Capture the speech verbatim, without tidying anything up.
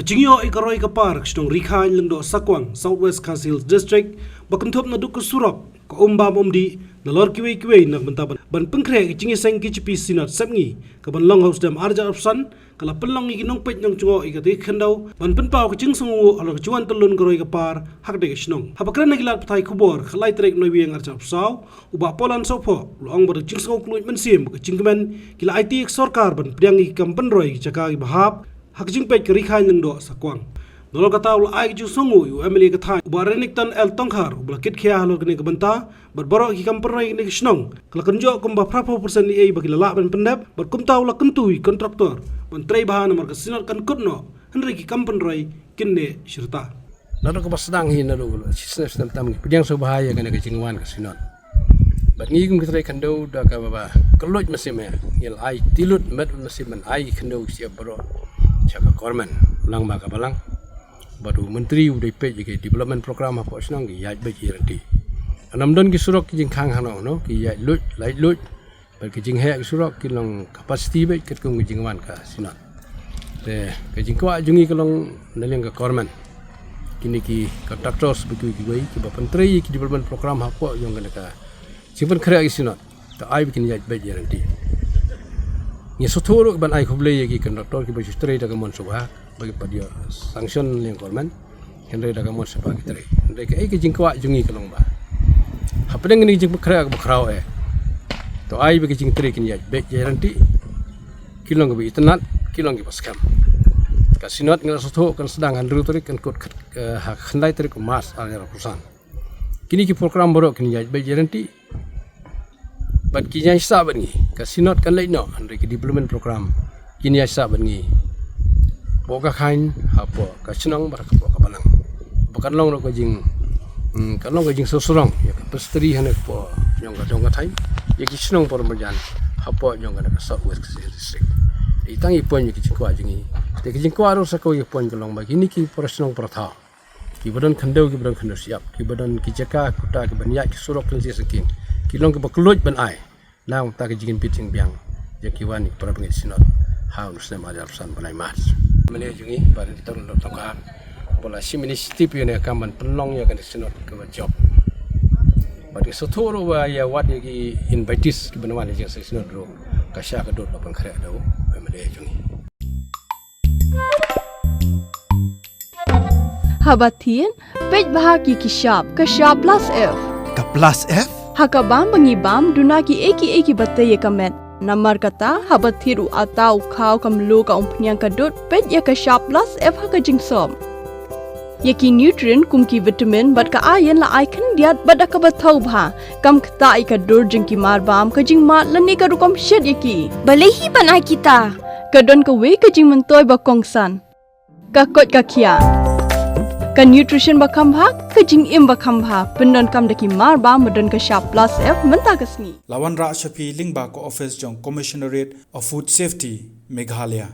Jingïoh ïa ka roi ka par ka shnong Rikhain Lyngdoh Sakwang, South West Khasi Hills District, ba kynthup naduh ka surok, ka um bam um dih, nalor kiwei kiwei na ka bynta ban, ban pynkhreh ka jingïaseng K J P Synod Sepngi, kaban long ha u snem arhajar arphew san, ka la pynlong ïa ki nongpeit nongkynnoh ïa katei ka khyndew ban pynpaw ka jingsngewnguh halor ka jingwan tyllun ka roi ka par ha katei ka shnong. Haba kren ha ki lad pathai khubor ha ka lai tarik Naiwieng arhajar arphew saw, u Bah Polan Sohphoh u la ong ba da ka jingsngew kluid mynsiem bad ka jingkmen ki la aiti ïa ka sorkar ban pdiang ïa ki kam pynroi ki jaka kiba hap ha ka jingpeit ka Rikhain Lyngdoh Sakwang. Nalor kata u la ai ka jingsngewnguh ïa u M L A ka thaiñ, u Bah Renikton L Tongkhar, uba la kitkhia halor kane ka bynta, bad baroh ki kam pynroi kane ka shnong, ka la kynjoh kumba phraphew percent ïa ei ba ki la lah ban pyndep, bad kumta u la kyntu ïa ki kontraktor ban trei bha namar ka Synod kan kut noh, hynrei ki kam pynroi kin neh shirta. Naduh kaba sdang hi naduh shisnem snem tam ki pdiang sngewbha ïa kane ka jingwan ka Synod. Bad ngi kum ki trai khyndew da kaba kylluid mynsiem, ngi la ai tilut met mynsiem ban ai khyndew sha baroh sha ka government, lang ba ka balang. Bad u Myntri u dei peit ïa ki development program hapoh shnong ki ïaid beit ïa lynti. Ynda ym don ki surok ki jingkhang hano hano, ki ïaid luid, lait luid. Bad ki jingheh ki surok ki long capacity beit katkum ki jingwan ka Synod. Te ka jingkwah jong ngi ka long na liang ka government, kine ki contractors bad kiwei kiwei kiba pyntrei ïa ki development program hapoh jong kane ka jingpynkhreh ïa ki Synod. Te ai ba kin ïaid beit ïa lynti. Ngi sngewthuh ruh ban ai khublei ïa ki contractor kiba shu trei da ka mon sngewbha, ba ki pat ïoh sanction na liang government. Hynrei da ka mon sngewbha ki trei. Hynrei kaei ka jingkwah jong ngi ka long ba, hapdeng kane ka jingpynkhreh kaba khraw eh, to ai ba ki jingtrei kin ïaid beit ïa lynti. Ki long kiba itynnad, ki long kiba skhem. Ka Synod ngi la sngewthuh kan sdang ha hynriew tarik, kan kut khat, eh, ha khyndai tarik u March arhajar arphew san. Kine ki program baroh kin ïaid beit ïa lynti. Bad kin ïaid sah bad ngi. Ka Synod kan leit noh, hynrei ki development program kin ïaid sah bad ngi. Hapoh ka khaiñ, hapoh ka shnong bad hapoh ka balang. Ba kan long ruh ka jing, hmm, kan long ka jingsngewsarong ïa ka pasteri hangne hapoh jong ka dong ka thaiñ, ïa ki shnong por marjan hapoh jong kane ka South West Khasi Hills District. Te tang i point ïa ki jingkwah jong ngi. Te ki jingkwah ruh sa kawei ka point ka long ba kine ki para shnong para thaw, kiba don khyndew, kiba don khyndew shyiap, kiba don ki jaka kuta kiban ïaid ki surok kynja sngewsih, ki long kiba kylluid ban ai na ka bynta ka jingim bit jingbiang jong ki wan ki para bangeit Synod ha u snem arhajar arphew san bnai March. Mane jong ngi Bah Renikton L Tongkhar, ba la shim initiative ïa kane ka kam ban pynlong ïa kane ka Synod kaba jop. Bad ngi sngewthuh ruh ba ïa wat ïa ki invitees kiban wan ïa ka Synod ruh ka shah ka dur ba pynkhreh da u M L A jong ngi. Haba thied, peit bha ki ki shap, ka shap plus F. Ka plus F? Ha ka bam ba ngi bam, duna kiei kiei kiba tei ïa ka met. Namar kata, haba thied u atta, u khaw, ka mluh, ka umphniang, ka dud, peit ïa ka shap plus F ha ka jingsop. Ïa ki nutrient kum ki vitamin bad ka iron la ai khyndiat bad da kaba thaw bha. Kam ktah ïa ka dur jong ki marbam, ka jingmad lane ka rukom shet ïa ki. Balei hi ban ai kita? Ka don kawei ka jingmyntoi ba kongsan. Ka koit ka khiah. Ka nutrition ba kham bha, ka jingim ba kham bha, pyndonkam da ki marbam ba don ka shap plus F mynta ka sngi. La wanrah sha phi lyngba ka office jong Commissionerate of Food Safety, Meghalaya.